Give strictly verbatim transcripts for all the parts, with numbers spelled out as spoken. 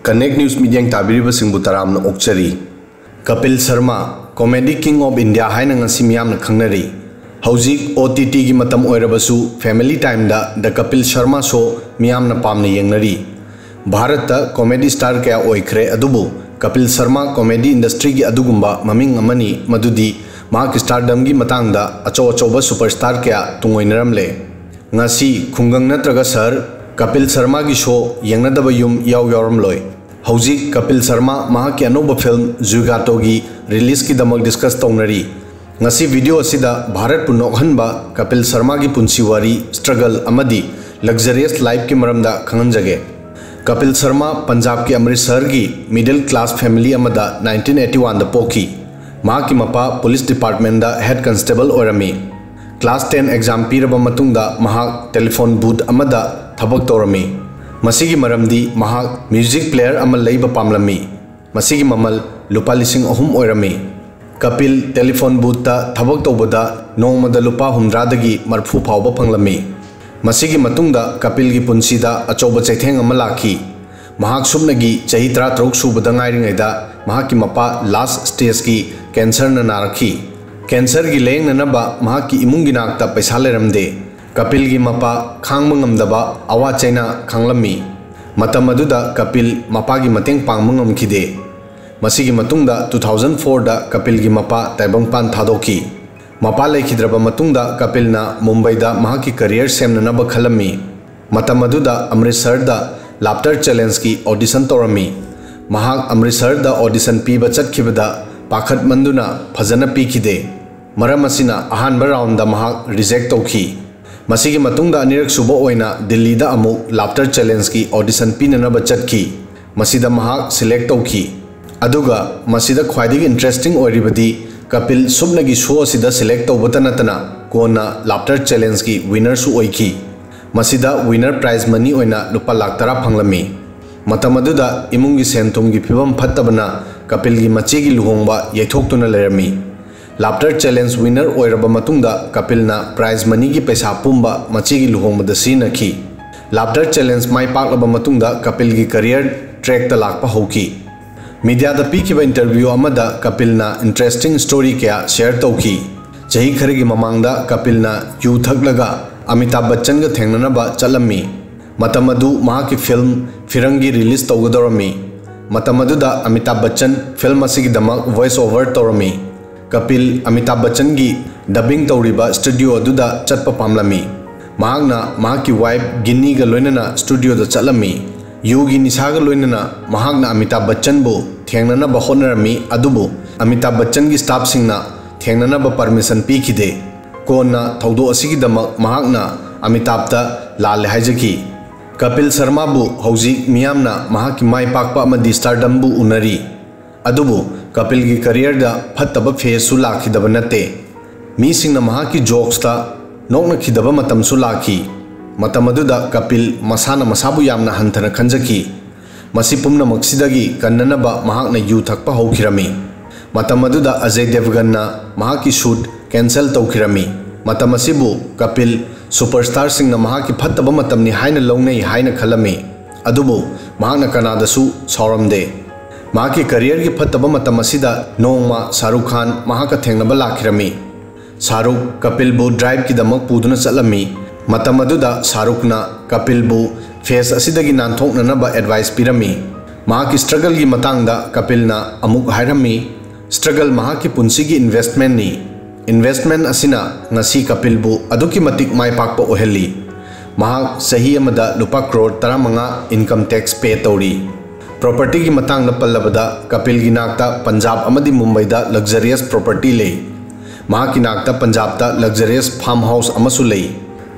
Connect News ꯃꯤꯠꯌꯦꯡ ꯇꯥꯕꯤꯔꯤꯕꯁꯤꯡꯕꯨ ꯇꯔꯥꯝꯅ ꯑꯣꯛꯆꯔꯤ꯫ Kapil Sharma, Comedy King of India ꯍꯥꯏꯅ ꯉꯁꯤ ꯃꯤꯌꯥꯝꯅ ꯈꯪꯅꯔꯤ꯫ ꯍꯧꯖꯤꯛ OTT ꯒꯤ ꯃꯇꯝ ꯑꯣꯏꯔꯕꯁꯨ Family Time the The Kapil Sharma Show ꯃꯤꯌꯥꯝꯅ ꯄꯥꯝꯅ ꯌꯦꯡꯅꯔꯤ꯫ ꯚꯥꯔꯠꯇ comedy star ꯀꯌꯥ ꯑꯣꯏꯈ꯭ꯔꯦ, ꯑꯗꯨꯕꯨ ꯀꯄꯤꯜ ꯁꯔꯃ comedy industry ꯒꯤ ꯑꯗꯨꯒꯨꯝꯕ ꯃꯃꯤꯡ ꯑꯃꯅꯤ, ꯃꯗꯨꯗꯤ ꯃꯍꯥꯛ stardom ꯒꯤ ꯃꯇꯥꯡꯗ ꯑꯆꯧ ꯑꯆꯧꯕ superstar ꯀꯌꯥ ꯇꯨꯡꯑꯣꯏꯅꯔꯝꯂꯦ꯫ ꯉꯁꯤ ꯈꯨꯡꯒꯪ ꯅꯠꯇ꯭ꯔꯒ ꯁꯍꯔ, ꯀꯄꯤꯜ ꯁꯔꯃꯒꯤ show ꯌꯦꯡꯅꯗꯕ ꯌꯨꯝ ꯏꯌꯥꯎ ꯌꯥꯎꯔꯝꯂꯣꯏ꯫ ꯍꯧꯖꯤꯛ ꯀꯄꯤꯜ ꯁꯔꯃ ꯃꯍꯥꯛꯀꯤ ꯑꯅꯧꯕ film Jugato ꯒꯤ release ꯀꯤꯗꯃꯛ discuss ꯇꯧꯅꯔꯤ꯫ ꯉꯁꯤ video ꯑꯁꯤꯗ ꯚꯥꯔꯠꯄꯨ ꯅꯣꯛꯍꯟꯕ ꯀꯄꯤꯜ ꯁꯔꯃꯒꯤ ꯄꯨꯟꯁꯤ ꯋꯥꯔꯤ, struggle ꯑꯃꯗꯤ luxurious life ꯀꯤ ꯃꯔꯝꯗ ꯈꯪꯍꯟꯖꯒꯦ꯫ Kapil Sharma ꯄꯟꯖꯥꯕꯀꯤ ꯑꯃ꯭ꯔꯤꯠꯁꯔꯒꯤ middle class family ꯑꯃꯗ nineteen eighty one ꯗ ꯄꯣꯛꯈꯤ꯫ ꯃꯍꯥꯛꯀꯤ ꯃꯄꯥ police department ꯗ head constable ꯑꯣꯏꯔꯝꯃꯤ꯫ Class ten exam ꯄꯤꯔꯕ ꯃꯇꯨꯡꯗ ꯃꯍꯥꯛ telephone booth ꯑꯃꯗ ꯊꯕꯛ ꯇꯧꯔꯝꯃꯤ꯫ ꯃꯁꯤꯒꯤ ꯃꯔꯝꯗꯤ ꯃꯍꯥꯛ music player ꯑꯃ ꯂꯩꯕ ꯄꯥꯝꯂꯝꯃꯤ꯫ ꯃꯁꯤꯒꯤ ꯃꯃꯜ ꯂꯨꯄꯥ ꯂꯤꯁꯤꯡ ꯑꯍꯨꯝ ꯑꯣꯏꯔꯝꯃꯤ꯫ ꯀꯄꯤꯜ telephone booth ꯇ ꯊꯕꯛ ꯇꯧꯕꯗ ꯅꯣꯡꯃꯗ ꯂꯨꯄꯥ ꯍꯨꯝꯗ꯭ꯔꯥꯗꯒꯤ ꯃꯔꯐꯨ ꯐꯥꯎꯕ ꯐꯪꯂꯝꯃꯤ꯫ ꯃꯁꯤꯒꯤ ꯃꯇꯨꯡꯗ ꯀꯄꯤꯜꯒꯤ ꯄꯨꯟꯁꯤꯗ ꯑꯆꯧꯕ ꯆꯩꯊꯦꯡ ꯑꯃ ꯂꯥꯛꯈꯤ꯫ ꯃꯍꯥꯛ ꯁꯨꯞꯅꯒꯤ ꯆꯍꯤ ꯇꯔꯥꯇꯔꯨꯛ ꯁꯨꯕꯗ ꯉꯥꯏꯔꯤꯉꯩꯗ ꯃꯍꯥꯛꯀꯤ ꯃꯄꯥ last stage ꯀꯤ cancer ꯅ ꯅꯥꯔꯛꯈꯤ꯫ Cancer ꯒꯤ ꯂꯥꯌꯦꯡꯅꯅꯕ ꯃꯍꯥꯛꯀꯤ ꯏꯃꯨꯡꯒꯤ ꯅꯥꯛꯇ ꯄꯩꯁꯥ ꯂꯩꯔꯝꯗꯦ꯫ ꯀꯄꯤꯜꯒꯤ ꯃꯄꯥ ꯈꯥꯡꯕ ꯉꯝꯗꯕ ꯑꯋꯥ ꯆꯩꯅ ꯈꯥꯡꯂꯝꯃꯤ꯫ ꯃꯇꯝ ꯑꯗꯨꯗ ꯀꯄꯤꯜ ꯃꯄꯥꯒꯤ ꯃꯇꯦꯡ ꯄꯥꯡꯕ ꯉꯝꯈꯤꯗꯦ꯫ ꯃꯁꯤꯒꯤ ꯃꯇꯨꯡꯗ two thousand four ꯗ ꯀꯄꯤꯜꯒꯤ ꯃꯄꯥ ꯇꯥꯏꯕꯪꯄꯥꯟ ꯊꯥꯗꯣꯛꯈꯤ꯫ ꯃꯄꯥ ꯂꯩꯈꯤꯗ꯭ꯔꯕ ꯃꯇꯨꯡꯗ ꯀꯄꯤꯜꯅ ꯃꯨꯝꯕꯩꯗ ꯃꯍꯥꯛꯀꯤ career ꯁꯦꯝꯅꯅꯕ ꯈꯜꯂꯝꯃꯤ꯫ ꯃꯇꯝ ꯑꯗꯨꯗ ꯑꯃ꯭ꯔꯤꯠꯁꯔꯗ Laughter Challenge ꯀꯤ audition ꯇꯧꯔꯝꯃꯤ꯫ ꯃꯍꯥꯛ ꯑꯃ꯭ꯔꯤꯠꯁꯔꯗ audition ꯄꯤꯕ ꯆꯠꯈꯤꯕꯗ ꯄꯥꯈꯠꯃꯟꯗꯨꯅ ꯐꯖꯅ ꯄꯤꯈꯤꯗꯦ꯫ ꯃꯔꯝ ꯑꯁꯤꯅ ꯑꯍꯥꯟꯕ round ꯗ ꯃꯍꯥꯛ reject ꯇꯧꯈꯤ꯫ ꯃꯁꯤꯒꯤ ꯃꯇꯨꯡꯗ ꯑꯅꯤꯔꯛ ꯁꯨꯕ ꯑꯣꯏꯅ ꯗꯤꯜꯂꯤꯗ ꯑꯃꯨꯛ Laughter Challenge ꯀꯤ audition ꯄꯤꯅꯅꯕ ꯆꯠꯈꯤ꯫ ꯃꯁꯤꯗ ꯃꯍꯥꯛ select ꯇꯧꯈꯤ꯫ ꯑꯗꯨꯒ ꯃꯁꯤꯗ ꯈ꯭ꯋꯥꯏꯗꯒꯤ interesting ꯑꯣꯏꯔꯤꯕꯗꯤ ꯀꯄꯤꯜ ꯁꯨꯞꯅꯒꯤ show ꯑꯁꯤꯗ select ꯇꯧꯕꯇ ꯅꯠꯇꯅ ꯀꯣꯟꯅ Laughter Challenge ꯀꯤ winner ꯁꯨ ꯑꯣꯏꯈꯤ꯫ ꯃꯁꯤꯗ winner prize money ꯑꯣꯏꯅ ꯂꯨꯄꯥ ꯂꯥꯈ ꯇꯔꯥ ꯐꯪꯂꯝꯃꯤ꯫ ꯃꯇꯝ ꯑꯗꯨꯗ ꯏꯃꯨꯡꯒꯤ ꯁꯦꯟ ꯊꯨꯝꯒꯤ ꯐꯤꯕꯝ ꯐꯠꯇꯕꯅ ꯀꯄꯤꯜꯒꯤ ꯃꯆꯦꯒꯤ ꯂꯨꯍꯣꯡꯕ ꯌꯩꯊꯣꯛꯇꯨꯅ ꯂꯩꯔꯝꯃꯤ꯫ Laughter Challenge winner ꯑꯣꯏꯔꯕ ꯃꯇꯨꯡꯗ ꯀꯄꯤꯜꯅ prize money ꯒꯤ ꯄꯩꯁꯥ ꯄꯨꯝꯕ ꯃꯆꯦꯒꯤ ꯂꯨꯍꯣꯡꯕꯗ ꯁꯤꯖꯤꯟꯅꯈꯤ꯫ Laughter Challenge ꯃꯥꯏ ꯄꯥꯛꯂꯕ ꯃꯇꯨꯡꯗ ꯀꯄꯤꯜꯒꯤ career ꯇ꯭ꯔꯦꯛꯇ ꯂꯥꯛꯄ ꯍꯧꯈꯤ꯫ ꯃꯤꯗꯤꯌꯥꯗ ꯄꯤꯈꯤꯕ ꯏꯟꯇꯔꯚ꯭ꯌꯨ ꯑꯃꯗ ꯀꯄꯤꯜꯅ ꯏꯟꯇꯔꯦꯁꯇꯤꯡ ꯁ꯭ꯇꯣꯔꯤ ꯀꯌꯥ ꯁꯦꯌꯔ ꯇꯧꯈꯤ꯫ ꯆꯍꯤ ꯈꯔꯒꯤ ꯃꯃꯥꯡꯗ ꯀꯄꯤꯜꯅ ꯌꯨ ꯊꯛꯂꯒ ꯑꯃꯤꯇꯥꯕ ꯕꯆꯟꯒ ꯊꯦꯡꯅꯅꯕ ꯆꯠꯂꯝꯃꯤ꯫ ꯃꯇꯝ ꯑꯗꯨ ꯃꯍꯥꯛꯀꯤ ꯐꯤꯜꯝ ꯐꯤꯔꯪꯒꯤ ꯔꯤꯂꯤꯖ ꯇꯧꯒꯗꯧꯔꯝꯃꯤ꯫ ꯃꯇꯝ ꯑꯗꯨꯗ ꯑꯃꯤꯇꯥꯕ ꯕꯆꯟ ꯐꯤꯜꯝ ꯑꯁꯤꯒꯤꯗꯃꯛ ꯚꯣꯏꯁ ꯑꯣꯚꯔ ꯇꯧꯔꯝꯃꯤ꯫ ꯀꯄꯤꯜ ꯑꯃꯤꯇꯥꯕ ꯕꯆꯟꯒꯤ ꯗꯕꯤꯡ ꯇꯧꯔꯤꯕ ꯁ꯭ꯇꯨꯗꯤꯑꯣ ꯑꯗꯨꯗ ꯆꯠꯄ ꯄꯥꯝꯂꯝꯃꯤ꯫ ꯃꯍꯥꯛꯅ ꯃꯍꯥꯛꯀꯤ ꯋꯥꯏꯐ ꯒꯤꯟꯅꯤꯒ ꯂꯣꯏꯅꯅ ꯁ꯭ꯇꯨꯗꯤꯑꯣꯗ ꯆꯠꯂꯝꯃꯤ꯫ ꯌꯨꯒꯤ ꯅꯤꯁꯥꯒ ꯂꯣꯏꯅꯅ ꯃꯍꯥꯛꯅ ꯑꯃꯤꯇꯥꯕ ꯕꯆꯟꯕꯨ ꯊꯦꯡꯅꯅꯕ ꯍꯣꯠꯅꯔꯝꯃꯤ, ꯑꯗꯨꯕꯨ ꯑꯃꯤꯇꯥꯕ ꯕꯆꯟꯒꯤ ꯁ꯭ꯇꯥꯐꯁꯤꯡꯅ ꯊꯦꯡꯅꯅꯕ ꯄꯔꯃꯤꯁꯟ ꯄꯤꯈꯤꯗꯦ꯫ ꯀꯣꯟꯅ ꯊꯧꯗꯣꯛ ꯑꯁꯤꯒꯤꯗꯃꯛ ꯃꯍꯥꯛꯅ ꯑꯃꯤꯇꯥꯕꯇ ꯂꯥꯜꯂꯦ ꯍꯥꯏꯖꯈꯤ꯫ ꯀꯄꯤꯜ ꯁꯔꯃꯥꯕꯨ ꯍꯧꯖꯤꯛ ꯃꯤꯌꯥꯝꯅ ꯃꯍꯥꯛꯀꯤ ꯃꯥꯏ ꯄꯥꯛꯄ ꯑꯃꯗꯤ ꯁ꯭ꯇꯥꯔꯗꯝꯕꯨ ꯎꯅꯔꯤ꯫ ꯑꯗꯨꯕꯨ ꯀꯄꯤꯜꯒꯤ ꯀꯔꯤꯌꯔꯗ ꯐꯠꯇꯕ ꯐꯦꯖꯁꯨ ꯂꯥꯛꯈꯤꯗꯕ ꯅꯠꯇꯦ꯫ ꯃꯤꯁꯤꯡꯅ ꯃꯍꯥꯛꯀꯤ ꯖꯣꯛꯁꯇ ꯅꯣꯛꯅꯈꯤꯗꯕ ꯃꯇꯝꯁꯨ ꯂꯥꯛꯈꯤ꯫ ꯃꯇꯝ ꯑꯗꯨꯗ ꯀꯄꯤꯜ ꯃꯁꯥꯅ ꯃꯁꯥꯕꯨ ꯌꯥꯝꯅ ꯍꯟꯊꯅ ꯈꯟꯖꯈꯤ꯫ ꯃꯁꯤ ꯄꯨꯝꯅꯃꯛꯁꯤꯗꯒꯤ ꯀꯟꯅꯅꯕ ꯃꯍꯥꯛꯅ ꯌꯨ ꯊꯛꯄ ꯍꯧꯈꯤꯔꯝꯃꯤ꯫ ꯃꯇꯝ ꯑꯗꯨꯗ ꯑꯖꯌ ꯗꯦꯕꯒꯟꯅ ꯃꯍꯥꯛꯀꯤ ꯁꯨꯠ ꯀꯦꯟꯁꯦꯜ ꯇꯧꯈꯤꯔꯝꯃꯤ꯫ ꯃꯇꯝ ꯑꯁꯤꯕꯨ ꯀꯄꯤꯜ ꯁꯨꯄꯔꯁ꯭ꯇꯥꯔꯁꯤꯡꯅ ꯃꯍꯥꯛꯀꯤ ꯐꯠꯇꯕ ꯃꯇꯝꯅꯤ ꯍꯥꯏꯅ ꯂꯧꯅꯩ ꯍꯥꯏꯅ ꯈꯜꯂꯝꯃꯤ꯫ ꯑꯗꯨꯕꯨ ꯃꯍꯥꯛꯅ ꯀꯅꯥꯗꯁꯨ ꯁꯥꯎꯔꯝꯗꯦ꯫ ꯃꯍꯥꯛꯀꯤ ꯀꯔꯤꯌꯔꯒꯤ ꯐꯠꯇꯕ ꯃꯇꯝ ꯑꯁꯤꯗ ꯅꯣꯡꯃ ꯁꯥꯔꯨꯈ ꯈꯥꯟ ꯃꯍꯥꯛꯀ ꯊꯦꯡꯅꯕ ꯂꯥꯛꯈꯤꯔꯝꯃꯤ꯫ ꯁꯥꯔꯨꯈ ꯀꯄꯤꯜꯕꯨ ꯗ꯭ꯔꯥꯏꯚꯀꯤꯗꯃꯛ ꯄꯨꯗꯨꯅ ꯆꯠꯂꯝꯃꯤ꯫ ꯃꯇꯝ ꯑꯗꯨꯗ ꯁꯥꯔꯨꯈꯅ ꯀꯄꯤꯜꯕꯨ ꯐꯦꯖ ꯑꯁꯤꯗꯒꯤ ꯅꯥꯟꯊꯣꯛꯅꯅꯕ ꯑꯦꯗꯚꯥꯏꯁ ꯄꯤꯔꯝꯃꯤ꯫ ꯃꯍꯥꯛꯀꯤ ꯁ꯭ꯇ꯭ꯔꯒꯜꯒꯤ ꯃꯇꯥꯡꯗ ꯀꯄꯤꯜꯅ ꯑꯃꯨꯛ ꯍꯥꯏꯔꯝꯃꯤ, "ꯁ꯭ꯇ꯭ꯔꯒꯜ ꯃꯍꯥꯛꯀꯤ ꯄꯨꯟꯁꯤꯒꯤ ꯏꯟꯚꯦꯁ꯭ꯠꯃꯦꯟꯠꯅꯤ꯫ ꯏꯟꯚꯦꯁ꯭ꯠꯃꯦꯟꯠ ꯑꯁꯤꯅ ꯉꯁꯤ ꯀꯄꯤꯜꯕꯨ ꯑꯗꯨꯛꯀꯤ ꯃꯇꯤꯛ ꯃꯥꯏ ꯄꯥꯛꯄ ꯑꯣꯏꯍꯜꯂꯤ꯫ ꯃꯍꯥꯛ ꯆꯍꯤ ꯑꯃꯗ ꯂꯨꯄꯥ ꯀ꯭ꯔꯣꯔ ꯇꯔꯥꯃꯉꯥ ꯏꯟꯀꯝ ꯇꯦꯛꯁ ꯄꯦ ꯇꯧꯔꯤ꯫" ꯄ꯭ꯔꯣꯄꯔꯇꯤꯒꯤ ꯃꯇꯥꯡꯗ ꯄꯜꯂꯕꯗ, ꯀꯄꯤꯜꯒꯤ ꯅꯥꯛꯇ ꯄꯟꯖꯥꯕ ꯑꯃꯗꯤ ꯃꯨꯝꯕꯩꯗ ꯂꯛꯖꯔꯤꯌꯁ ꯄ꯭ꯔꯣꯄꯔꯇꯤ ꯂꯩ꯫ ꯃꯍꯥꯛꯀꯤ ꯅꯥꯛꯇ ꯄꯟꯖꯥꯕꯇ ꯂꯛꯖꯔꯤꯌꯁ ꯐꯥꯔꯝ ꯍꯥꯎꯁ ꯑꯃꯁꯨ ꯂꯩ꯫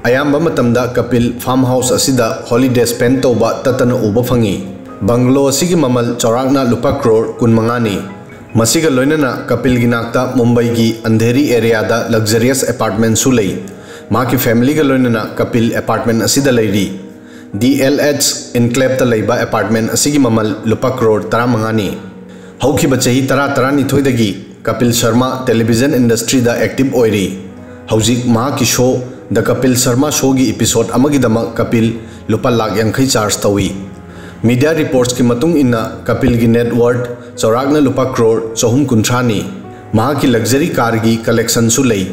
ꯑꯌꯥꯝꯕ ꯃꯇꯝꯗ ꯀꯄꯤꯜ ꯐꯥꯔꯝ ꯍꯥꯎꯁ ꯑꯁꯤꯗ ꯍꯣꯂꯤꯗꯦ ꯁ꯭ꯄꯦꯟ ꯇꯧꯕ ꯇꯠꯇꯅ ꯎꯕ ꯐꯪꯏ꯫ ꯕꯪꯒꯂꯣ ꯑꯁꯤꯒꯤ ꯃꯃꯜ ꯆꯥꯎꯔꯥꯛꯅ ꯂꯨꯄꯥ ꯀ꯭ꯔꯣꯔ ꯀꯨꯟꯃꯉꯥꯅꯤ꯫ ꯃꯁꯤꯒ ꯂꯣꯏꯅꯅ ꯀꯄꯤꯜꯒꯤ ꯅꯥꯛꯇ ꯃꯨꯝꯕꯩꯒꯤ ꯑꯟꯙꯦꯔꯤ ꯑꯦꯔꯤꯌꯥꯗ ꯂꯛꯖꯔꯤꯌꯁ ꯑꯦꯄꯥꯔꯠꯃꯦꯟꯠꯁꯨ ꯂꯩ꯫ ꯃꯍꯥꯛꯀꯤ ꯐꯦꯃꯤꯂꯤꯒ ꯂꯣꯏꯅꯅ ꯀꯄꯤꯜ ꯑꯦꯄꯥꯔꯠꯃꯦꯟꯠ ꯑꯁꯤꯗ ꯂꯩꯔꯤ꯫ ꯗꯤ ꯑꯦꯜ ꯑꯦꯆ ꯏꯟꯀ꯭ꯂꯦꯕꯇ ꯂꯩꯕ ꯑꯦꯄꯥꯔꯠꯃꯦꯟꯠ ꯑꯁꯤꯒꯤ ꯃꯃꯜ ꯂꯨꯄꯥ ꯀ꯭ꯔꯣꯔ ꯇꯔꯥꯃꯉꯥꯅꯤ꯫ ꯍꯧꯈꯤꯕ ꯆꯍꯤ ꯇꯔꯥ ꯇꯔꯥꯅꯤꯊꯣꯏꯗꯒꯤ ꯀꯄꯤꯜ ꯁꯔꯃ ꯇꯦꯂꯤꯚꯤꯖꯟ ꯏꯟꯗꯁꯇ꯭ꯔꯤꯗ ꯑꯦꯛꯇꯤꯚ ꯑꯣꯏꯔꯤ꯫ ꯍꯧꯖꯤꯛ ꯃꯍꯥꯛꯀꯤ ꯁꯣ ꯗ ꯀꯄꯤꯜ ꯁꯔꯃ ꯁꯣꯒꯤ ꯏꯄꯤꯁꯣꯗ ꯑꯃꯒꯤꯗꯃꯛ ꯀꯄꯤꯜ ꯂꯨꯄꯥ ꯂꯥꯈ ꯌꯥꯡꯈꯩ ꯆꯥꯔꯖ ꯇꯧꯏ꯫ Media reportsꯀꯤ ꯃꯇꯨꯡ ꯏꯟꯅ, ꯀꯄꯤꯜꯒꯤ net worth ꯆꯥꯎꯔꯥꯛꯅ ꯂꯨꯄꯥ ꯀ꯭ꯔꯣꯔ ꯆꯍꯨꯝ ꯀꯨꯟꯊ꯭ꯔꯥꯅꯤ꯫ ꯃꯍꯥꯛꯀꯤ luxury carꯒꯤ collectionꯁꯨ ꯂꯩ꯫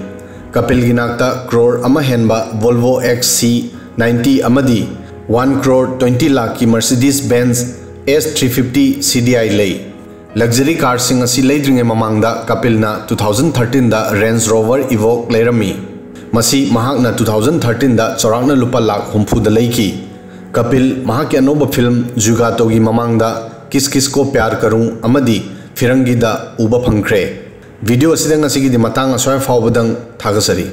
ꯀꯄꯤꯜꯒꯤ ꯅꯥꯛꯇ ꯀ꯭ꯔꯣꯔ ꯑꯃ ꯍꯦꯟꯕ Volvo XC ninety ꯑꯃꯗꯤ one crore twenty ꯂꯥꯈꯀꯤ Mercedes Benz S three fifty C D I ꯂꯩ꯫ Luxury carꯁꯤꯡ ꯑꯁꯤ ꯂꯩꯗ꯭ꯔꯤꯉꯩ ꯃꯃꯥꯡꯗ ꯀꯄꯤꯜꯅ two thousand thirteenꯗ Range Rover Evoque ꯂꯩꯔꯝꯃꯤ꯫ ꯃꯁꯤ ꯃꯍꯥꯛꯅ two thousand thirteenꯗ ꯆꯥꯎꯔꯥꯛꯅ ꯂꯨꯄꯥ ꯂꯥꯈ ꯍꯨꯝꯐꯨꯗ ꯂꯩꯈꯤ꯫ ꯀꯄꯤꯜ ꯃꯍꯥꯛꯀꯤ ꯑꯅꯧꯕ film Jugaatoꯒꯤ ꯃꯃꯥꯡꯗ Kisi Kisi Ko Pyar Karoon ꯑꯃꯗꯤ Firangiꯗ ꯎꯕ ꯐꯪꯈ꯭ꯔꯦ꯫ Video ꯑꯁꯤꯗ ꯉꯁꯤꯒꯤꯗꯤ ꯃꯇꯥꯡ ꯑꯁ꯭ꯋꯥꯏ ꯐꯥꯎꯕꯗꯪ ꯊꯥꯒꯠꯆꯔꯤ꯫